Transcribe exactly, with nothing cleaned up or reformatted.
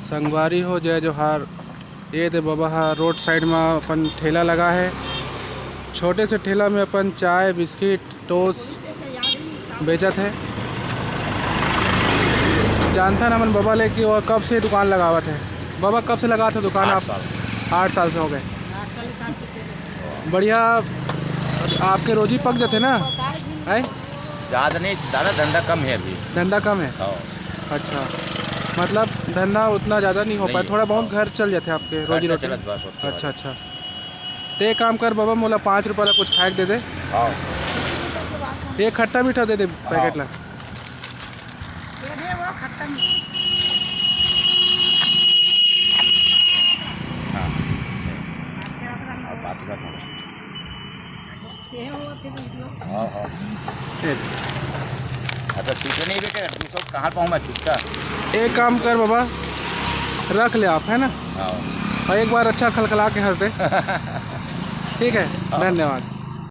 संगवारी हो, जय जोहार। ये दे बबा हा रोड साइड में अपन ठेला लगा है। छोटे से ठेला में अपन चाय, बिस्किट, टोस्ट बेचत है। जानता ना अपन बबा ले कि वो कब से दुकान लगावत है। बबा, कब से लगावत है दुकान आप? आठ साल से हो गए। बढ़िया। आपके रोजी पक जाते ना? है? ज़्यादा नहीं, ज़्यादा धंधा कम है अभी। धंधा कम है? हाँ। अच्छा, मतलब धंधा उतना ज़्यादा नहीं हो पाया, थोड़ा बहुत घर चल जाते आपके रोजी रोटी? अच्छा, अच्छा। ते काम कर बाबा, मोला पाँच रुपया ला कुछ खाए के दे दे। हाँ। एक खट्टा मीठा दे दे पैकेट ला। हाँ। हाँ, हाँ। अच्छा, ठीक है, नहीं बेटे, दो सौ कहाँ पाऊँ मैं छुट्टा? एक काम कर बाबा, रख ले आप, है ना? हाँ। और एक बार अच्छा खलखला के हंस दे। ठीक है, हाँ। धन्यवाद।